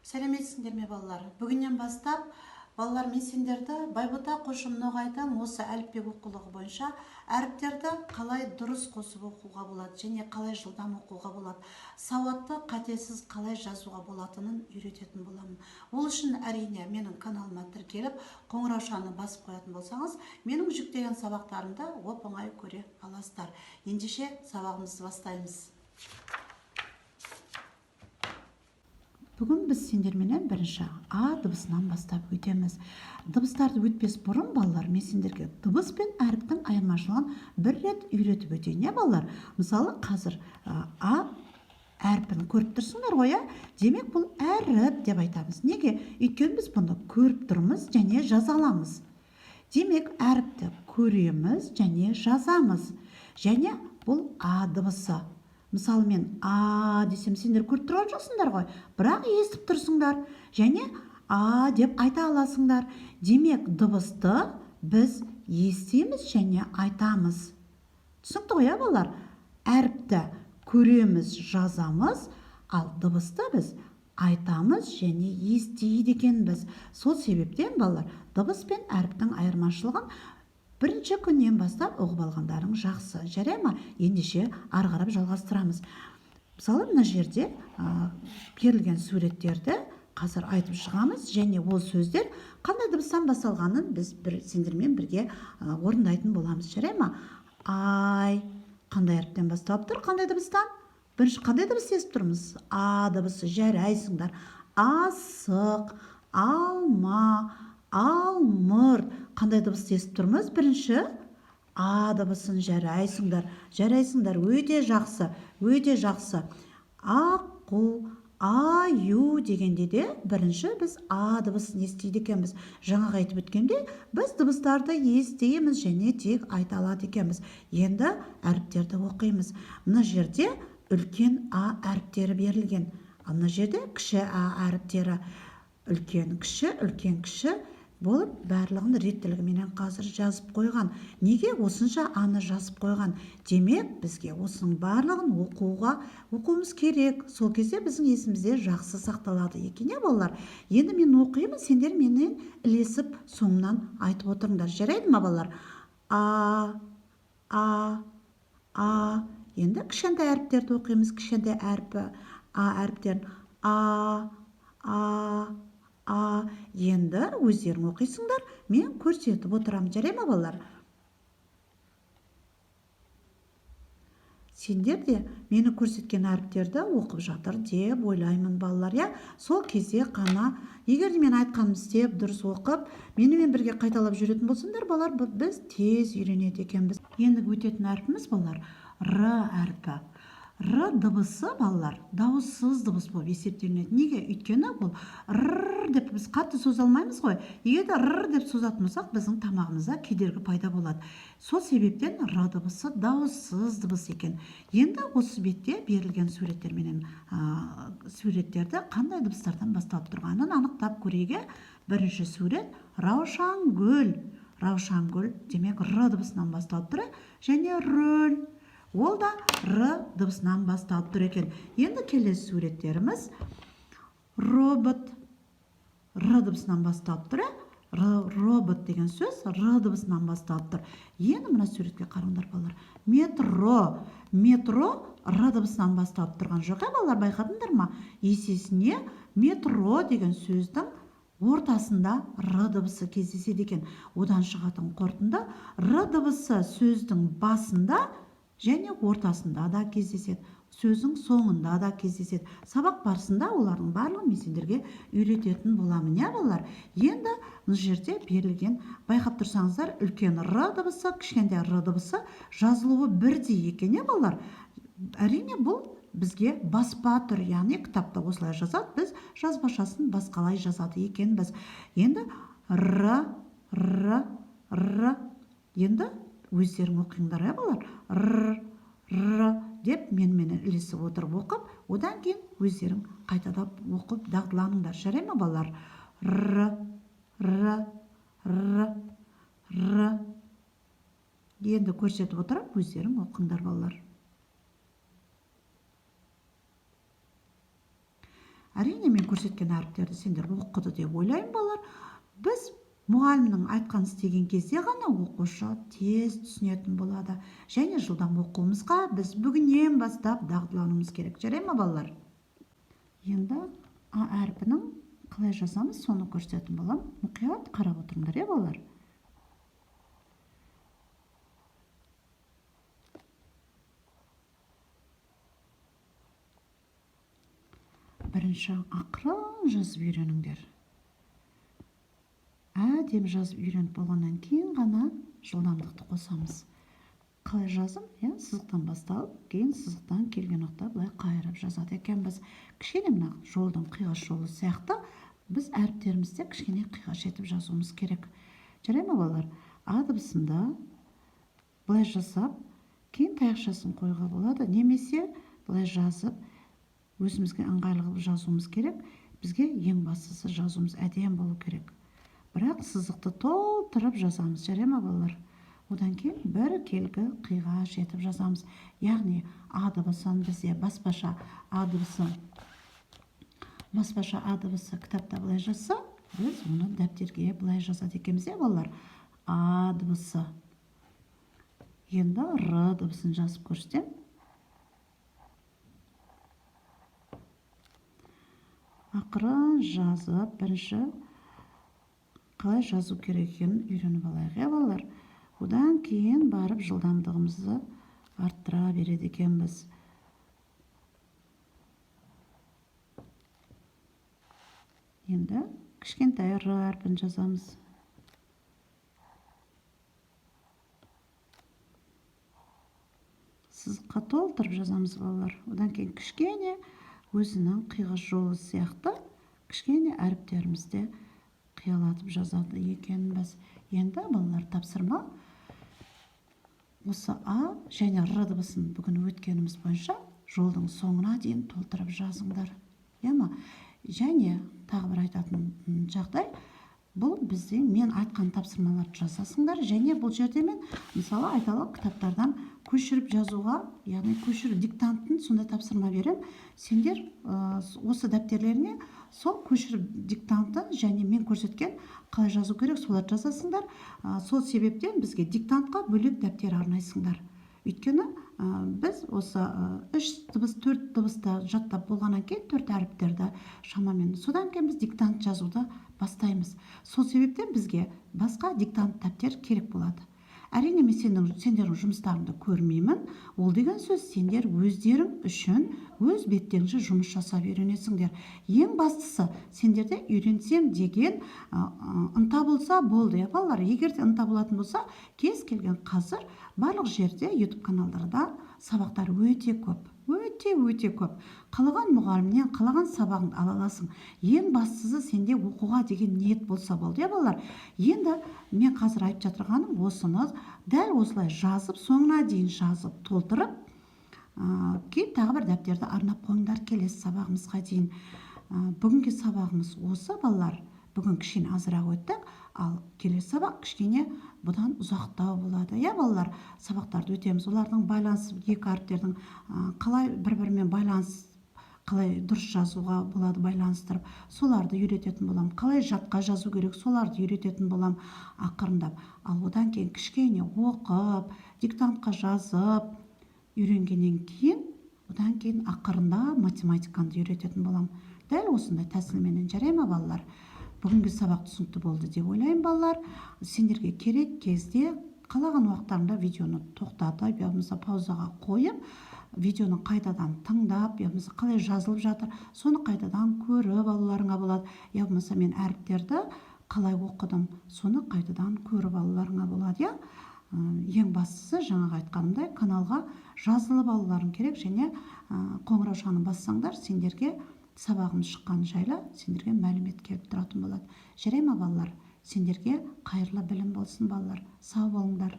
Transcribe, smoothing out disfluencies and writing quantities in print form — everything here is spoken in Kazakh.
Сәлеметсіңдер ме, балалар? Бүгіннен бастап, балалар, мен сендерді Байбота Қошым Ноғайдың осы әліпби оқулығы бойынша әріптерді қалай дұрыс қосып оқуға болады және қалай жылдам оқуға болады, сауатты қатесіз қалай жазуға болатынын үйрететін боламын. Ол үшін, әрине, менің каналыма тіркеліп, қоңыраушаны басып қоятын болсаңыз, менің жүктеген сабақтарымды оп-оңай көре аласыздар. Ендеше сабағымызды бастаймыз. Бүгін біз сендерменен бірінші А дыбысынан бастап өтеміз. Дыбыстарды өтпес бұрын, балалар, мен сендерге дыбыс пен әріптің айырмашылығын бір рет үйретіп өтейін, иә, балалар? Мысалы, қазір А әрпін көріп тұрсыңдар ғой, иә? Демек, бұл әріп деп айтамыз. Неге? Өйткені біз бұны көріп тұрмыз және жаза аламыз. Демек, әріпті көреміз және жазамыз. Және бұл А дыбысы. Мысалы, мен А десем, сендер көріп тұрған жоқсыңдар ғой, бірақ естіп тұрсыңдар және А деп айта аласыңдар. Демек, дыбысты біз естиміз және айтамыз. Түсінікті ғой, иә, балалар? Әріпті көреміз, жазамыз, ал дыбысты біз айтамыз және естиді екенбіз. Сол себептен, балалар, дыбыс пен әріптің айырмашылығын бірінші күннен бастап ұғып алғандарың жақсы. Жарай ма? Ендеше ары қарап жалғастырамыз. Мысалы, мына жерде берілген суреттерді қазір айтып шығамыз және ол сөздер қандай дыбыстан басталғанын біз сендермен бірге орындайтын боламыз. Жарай ма? Ай қандай әріптен басталып тұр? Қандай дыбыстан? Бірінші қандай дыбыс естіп тұрмыз? А дыбысы. Жарайсыңдар. Асық, алма, алмұрт. Қандай дыбысты естіп тұрмыз? Бірінші А дыбысын. Жарайсыңдар. Жарайсыңдар. Өте жақсы. Өте жақсы. Аққу, аю дегенде де бірінші біз А дыбысын естиді екенбіз. Жаңағы айтып өткенде, біз дыбыстарды естиміз және тек айта алады екенбіз. Енді әріптерді оқимыз. Мына жерде үлкен А әріптері берілген. Ал мына жерде кіші А әріптері. Үлкен, кіші, үлкен, кіші болып барлығын реттілігіменен қазір жазып қойған. Неге осынша Аны жазып қойған? Демек, бізге осының барлығын оқуымыз керек. Сол кезде біздің есімізде жақсы сақталады екен, иә, балалар? Енді мен оқимын, сендер менен ілесіп соңынан айтып отырыңдар. Жарайды ма, балалар? А, А, А. Енді кішкентай әріптерді оқимыз. Кішкентай әрпі, А әріптерін. А, А, А. Енді өздерің оқисыңдар, мен көрсетіп отырамын. Жарай ма, балалар? Сендер де мені көрсеткен әріптерді оқып жатыр деп ойлаймын, балалар, иә? Сол кезде қана, егер де мен айтқанымды істеп, дұрыс оқып, менімен бірге қайталап жүретін болсаңдар, балалар, біз тез үйренеді екенбіз. Енді өтетін әрпіміз, балалар, Р әрпі. Р дыбысы, балалар, дауыссыз дыбыс болып есептелінеді. Неге? Өйткені бұл Р деп біз қатты соза алмаймыз ғой. Егер де Р деп созатын болсақ, біздің тамағымызда кедергі пайда болады. Сол себептен Р дыбысы дауыссыз дыбыс екен. Енді осы бетте берілген суреттерменен, суреттерді қандай дыбыстардан басталып тұрғанын анықтап көрейік. Бірінші сурет Раушангүл. Раушангүл, демек, Р дыбысынан басталып тұр және рөл. Ол да Р дыбысынан басталып тұр екен. Енді келесі суреттеріміз робот. Р дыбысынан басталып тұр. Р, робот деген сөз Р дыбысынан басталып тұр. Енді мына суретке қараңдар, балалар. Метро. Метро Р дыбысынан басталып тұрған жоқ, ә, балалар, байқадыңдар ма? Есесіне метро деген сөздің ортасында Р дыбысы кездеседі екен. Одан шығатын қорытынды: Р дыбысы сөздің басында және ортасында да кездеседі, сөздің соңында да кездеседі. Сабақ барысында олардың барлығын мен сендерге үйрететін боламын, иә, балалар? Енді мына жерде берілген, байқап тұрсаңыздар, үлкен Р дыбысы, кішкентай Р дыбысы жазылуы бірдей екен, иә, балалар? Әрине, бұл бізге баспа түр, яғни кітапта осылай жазады, біз жазбашасын басқалай жазады екенбіз. Енді Р, Р, Р. Енді өздерің оқыңдар, иә, балалар? Р, Р деп менімен ілесіп отырып оқып, одан кейін өздерің қайталап оқып дағдыланыңдар. Жарай ма, балалар? Р, Р, Р, Р. Енді көрсетіп отырып өздерің оқыңдар, балалар. Әрине, мен көрсеткен әріптерді сендер оқыды деп ойлаймын, балалар. Біз мұғалімнің айтқанын істеген кезде ғана оқушы тез түсінетін болады. Және жылдам оқуымызға біз бүгіннен бастап дағдылануымыз керек. Жарай ма, балалар? Енді А әрпінің қалай жазамыз, соны көрсететін боламын. Мұқият қарап отырыңдар, иә, балалар? Бірінші ақырын жазып үйреніңдер. Әдемі жазып үйреніп болғаннан кейін ғана жылдамдықты қосамыз. Қалай жазым? Иә, сызықтан басталып, кейін сызықтан келген уақытта былай қайырып жазады екенбіз. Кішкене мына жолдың қиғаш жолы сияқты біз әріптерімізді кішкене қиғаш етіп жазуымыз керек. Жарай ма, балалар? А дыбысында былай жасап, кейін таяқшасын қоюға болады, немесе былай жазып, өзімізге ыңғайлы қылып жазуымыз керек. Бізге ең бастысы жазуымыз әдемі болу керек. Бірақ сызықты толтырып жазамыз. Жарай ма, балалар? Одан кейін бір келгі қиғаш етіп жазамыз. Яғни А дыбысын бізде баспаша А дыбысы, баспаша А дыбысы кітапта былай жазса, біз оны дәптерге былай жазады екенбіз, иә, балалар? А дыбысы. Енді Р дыбысын жазып көрсетемін. Ақырын жазып, бірінші қалай жазу керек екенін үйреніп алайық, иә, балалар? Одан кейін барып жылдамдығымызды арттыра береді екенбіз. Енді кішкентай Р әрпін жазамыз. Сызыққа толтырып жазамыз, балалар. Одан кейін кішкене өзінің қиғаш жолы сияқты кішкене әріптерімізді қиялатып жазады екенбіз. Енді, балалар, тапсырма осы А және Р дыбысын бүгін өткеніміз бойынша жолдың соңына дейін толтырып жазыңдар. Иә ма? Және тағы бір айтатын жағдай, бұл бізде мен айтқан тапсырмаларды жазасыңдар. Және бұл жерде мен, мысалы, айталық, кітаптардан көшіріп жазуға, яғни көшіру диктантын сондай тапсырма беремін. Сендер осы дәптерлеріңе сол көшіріп диктантын және мен көрсеткен қалай жазу керек, соларды жазасыңдар. Сол себептен бізге диктантқа бөлек дәптер арнайсыңдар. Өйткені біз осы 3 дыбыс, 4 дыбысты жаттап болғаннан кейін, 4 әріптерді шамамен, содан кейін біз диктант жазуды бастаймыз. Сол себептен бізге басқа диктант дәптер керек болады. Әрине, мен сендердің жұмыстарыңды көрмеймін. Ол деген сөз, сендер өздерің үшін өз беттеріңше жұмыс жасап үйренесіңдер. Ең бастысы, сендерде үйренсем деген ынта болса болды, иә, балалар? Егер де ынта болатын болса, кез келген қазір барлық жерде YouTube каналдарда сабақтар өте көп. Өте, өте көп. Қалаған мұғалімнен қалаған сабағыңды ала аласың. Ең бастысы, сенде оқуға деген ниет болса болды, иә, балалар? Енді мен қазір айтып жатырғаным осыны дәл осылай жазып, соңына дейін жазып, толтырып, кейін тағы бір дәптерді арнап қойыңдар келесі сабағымызға дейін. Бүгінгі сабағымыз осы, балалар. Бүгін кішкене азырақ өттік, ал келесі сабақ кішкене бұдан ұзақтау болады. Иә, балалар, сабақтарды өтеміз. Олардың байланысы, екі әріптердің, қалай бір-бірімен байланыс, қалай дұрыс жазуға болады байланыстырып, соларды үйрететін боламын. Қалай жатқа жазу керек, соларды үйрететін боламын ақырындап. Ал одан кейін кішкене оқып, диктантқа жазып үйренгеннен кейін, одан кейін ақырындап математиканы үйрететін боламын. Дәл осындай тәсілменен, жарай ма, балалар? Бүгінгі сабақ түсінікті болды деп ойлаймын, балалар. Сендерге керек кезде қалаған уақыттарында видеоны тоқтатып, я болмаса паузаға қойып, видеоны қайтадан тыңдап, я болмаса қалай жазылып жатыр, соны қайтадан көріп алуларыңа болады. Я болмаса мен әріптерді қалай оқыдым, соны қайтадан көріп алуларыңа болады, иә? Ең бастысы, жаңағы айтқанымдай, каналға жазылып алуларың керек және қоңыраушаны бассаңдар, сендерге сабағым шыққан жайлы сендерге мәлімет келіп тұратын болады. Жарай ма, балалар? Сендерге қайырлы білім болсын, балалар. Сау болыңдар.